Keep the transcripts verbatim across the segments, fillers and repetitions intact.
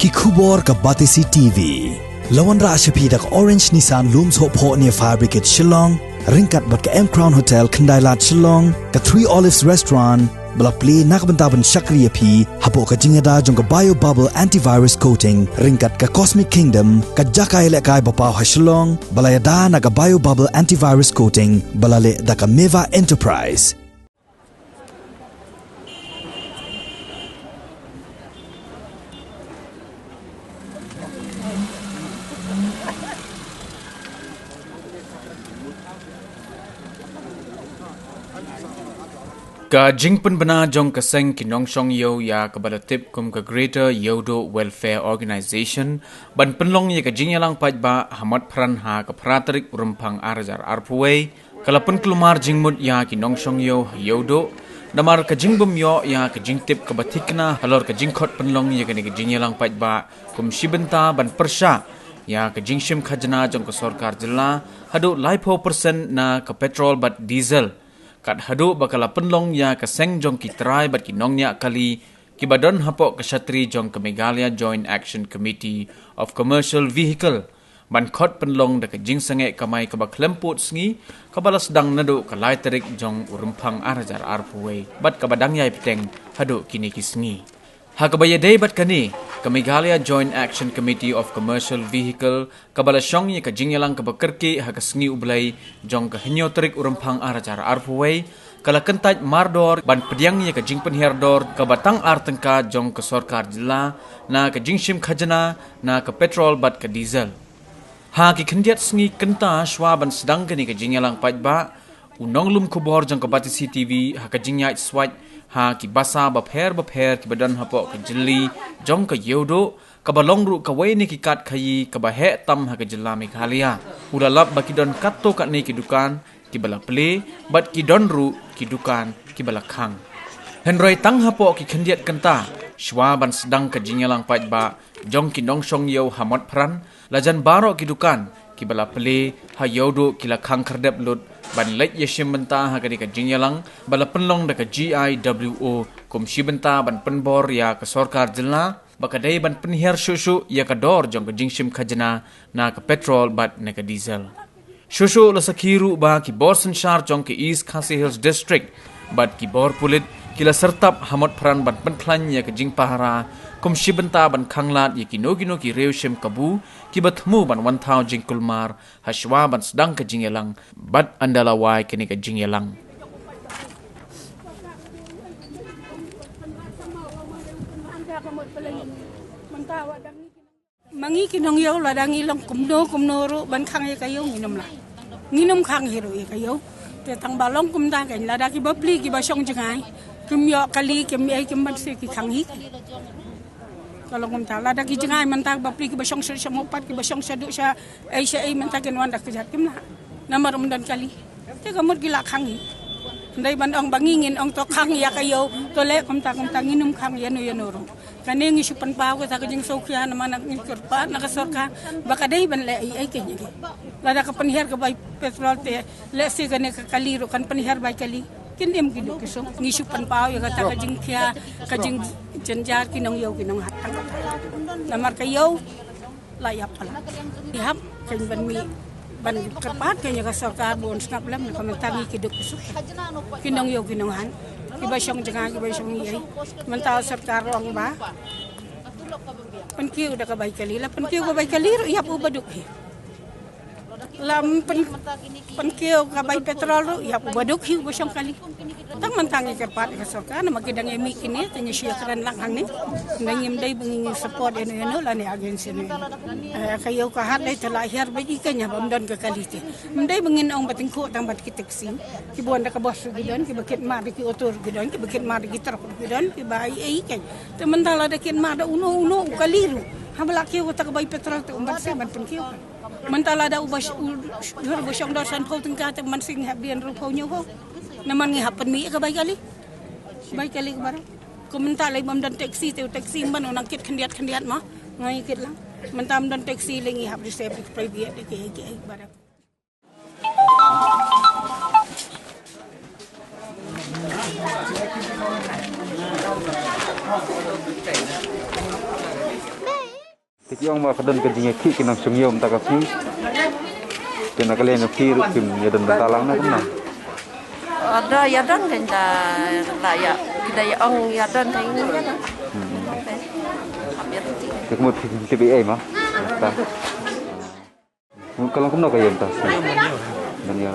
Ki khubor ka Batesi T V. La wanrah sha phi da ka Orange Nissan Lum Sohphoh near Fire Brigade Shillong, ryngkat bad ka M Crown Hotel Khyndailad Shillong, ka Three Olives Restaurant, ba la plie na ka bynta ban shakri ïa phi hapoh ka jingïada jong ka Bio Bubble Antivirus Coating, ryngkat ka Cosmic Kingdom, ka jaka ïalehkai ba paw ha Shillong, ba la ïada na ka Bio Bubble Antivirus Coating, ba la leh da ka Meva Enterprise. Ka jingpynbna jong ka seng ki nongshong ïew ïa kaba la tip kum ka Greater Ïewduh Welfare Organisation ban pynlong ïa ka jingïalang paidbah ha Motphran ha ka phra tarik u Rymphang ar hajar arphew wei, ka la pynkulmar jingmut ïa ki nongshong ïew ha Ïewduh, namar ka jingbym ïoh ïa ka jingtip kaba thikna halor ka jingkhot pynlong ïa kane ka jingïalang paidbah, kum shi bynta ban pyrshah ïa ka jingshim khajna jong ka sorkar jylla haduh laiphew percent na ka petrol bad diesel. Kat haduh ba ka la pynlong ïa ka seng jong ki trai bad ki nongñiah kali kiba don hapoh ka shatri jong ka Meghalaya Joint Action Committee of Commercial Vehicle ban khot pynlong da ka jingsangeh kamai kaba khlem pud sngi, kaba la sdang naduh ka lai tarik jong u Rymphang ar hajar arphew wei bad kaba dang ïai bteng haduh kine ki sngi. Ha kaba ïadei bad kane, ka Meghalaya Joint Action Committee of Commercial Vehicle, kaba la shong ïa ka jingïalang kaba kyrkieh ha ka sngi U Blei jong ka hynñiew tarik u Rymphang ar hajar arphew wei, ka la kyntait mardor ban pdiang ïa ka jingpynhiar dor kaba tang ar tyngka jong ka sorkar jylla na ka jingshim khajna na ka petrol bad ka diesel. Ha ki khyndiat sngi kynta shwa ban sdang kane ka jingïalang paidbah, u nonglum khubor jong ka Batesi T V ha ka jingïaid swait ha ki basa bapher bapher kiba don hapoh ka jylli jong ka Ïewduh, kaba long ruh kawei na ki kad khaïi kaba heh tam ha ka jylla Meghalaya, u la lap ba ki don katto katne ki dukan kiba la plie bad ki don ruh ki dukan kiba la khang. Hynrei tang hapoh ki khyndiat kynta shwa ban sdang ka jingïalang paidbah jong ki nongshong ïew ha Motphran, la jan baroh ki dukan kiba la plie ha Ïewduh ki la khang khyrdep lut ban leit ïashim bynta ha kane ka jingïalang ba la pynlong da ka G I W O, kum shi bynta ban pynbor ïa ka sorkar jylla ba ka dei ban pynhiar shuh shuh ïa ka dor jong ka jingshim khajna na ka petrol bad na ka diesel. Shuh shuh la sakhi ruh ba ki bor synshar jong ka East Khasi Hills District bad ki bor pulit ki la syrtap ha Motphran ban pynkhlaiñ ïa ka jingpahara, kum shi bynta ban khanglad ïa kino kino ki riew shim kabu kiba thmu ban wan thaw jingkulmar ha shwa ban sdang ka jingïalang bad ynda la wai kane ka jingïalang. Ma ngi ki nongïew, lada ngi long kumno kumno ruh ban khang ïa ka ïew, ngin ym lah. Ngin ym khang hi ruh ïa ka ïew. Te tang ba long kumta kein, lada kiba plie kiba shong jngai, kim ïoh kali, kim ei, kim ban se, ki khang hi. Ka long kumta, lada ki jngai mynta ba plie kiba shong sha, sha mawpat, kiba shong sha duh sha ei sha ei, mynta kin wan da kjat, kim lah. Namar ym don kali. Te ka mut ki la khang hi. Hynrei ban ong ba ngi ngin ong to khang ïa ka ïew, to leh kumta kumta, ngin ym khang ïano ïano ruh. Kane ngi shu pynpaw kata ka jingsngewkhia, namar ngi kyrpad na ka sorkar ba ka dei ban leh ei ei kein ïa ki. Lada ka pynhiar ka bai petrol te, lehse kane ka kali ruh kan pynhiar bai kali. Kin im ki duk ki suk, ngi shu pynpaw ïa kata ka jingkhia, ka jingjynjar ki nongïew ki nonghat. Namar ka ïew la ïap palat. Ïap kein ban mih, ban kyrpad kein ïa ka sorkar ban sngap lem, namar ka mynta ngi ki duk ki suk, ki nongïew ki nonghat, kiba shong jngai, kiba shong ei ei. Mynta sorkar ong ba pynkiew da ka bai kali, la pynkiew ka bai kali ruh ïap u baduk hi. La pyn, pynkiew ka bai petrol ruh ïap u baduk hi, uba shong kali. Tang mynta ngi kyrpad ïa ka sorkar, namar ki dang ïa mih kine, te ngi shu ïa kren lang hangne. Ngi ym dei ba ngi support ïano ïano lane against ïano ïano. Eh, ka ïew ka hat dei te la hiar beit hi kein, haba ym don ka kali te. Ym dei ba ngin ong ba tyngkhuh tang bad ki taxi. Kiba wan da ka bus ruh ki don, kiba kit mar da ki auto ruh ki don, kiba kit mar da ki truck ruh ki don, kiba ei ei kein. Te mynta lada kit mar da uno uno u kali ruh, haba la kiew kata ka bai petrol te ym ban seng ban pynkiew. Mynta lada uba sh-, u, u, uba shong dor sanphew tyngka te ym ban seng, ngi hap die hynriewphew hynñiewphew. Namar ngi hap pynmih ïa ka bai kali. Bai kali kaba rem. Ko mynta lei ba ym don taxi te u taxi ym ban, u nang kit khyndiat khyndiat mo. Ngi kit lang. Mynta ym don taxi lei, ngi hap reserve ïa ki private ïa ki, ïa ki, ïa ki baroh. Ïong ba ka don ka jingïakhih ki nongshong ïew mynta ka sngi. Te na ka liang ka phi ruh kim ïadon bynta lang ne kumno? Ada ïadon kan da la ïa, ki da ïa ong ïadon kan ïa. Hmm. Te kumno phi tip ei ei ma? Ka long kumno ka ïew mynta? Don ïew.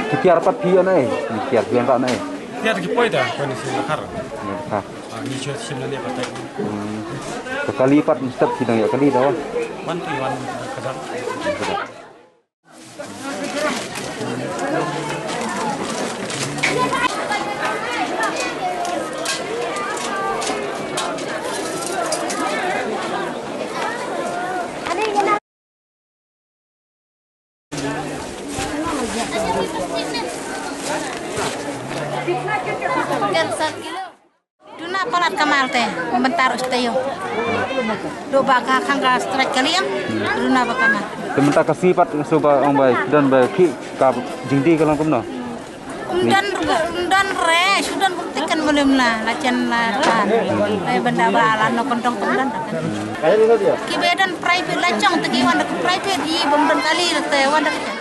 Ki tiar pat phi ïoh na ei? Ki tiar phi ïoh na ei? Tiar ki poi da, poi ni sien Dkhar. Ni Dkhar. Ah, ni shu shim na ne pat. Hmm. Ka kali pat mynstep ki dang ïa kali da wa? Wan ki wan ka dang. Duna palat ka malte, mynta ruh sha taïew. Duk ba ka khang ka stret ka liang, duna ba ka mal. Te mynta ka sngi pat ka shu ba ong ba don ba khih ka jingdie ka long kumno? Um don, um don re, shu don bun tiken mlem la, la chen la ta. Re benda ba la no kontong tong don. Ki ba don private la chong te ki wan da ka private, i bym don kali te wan da ka.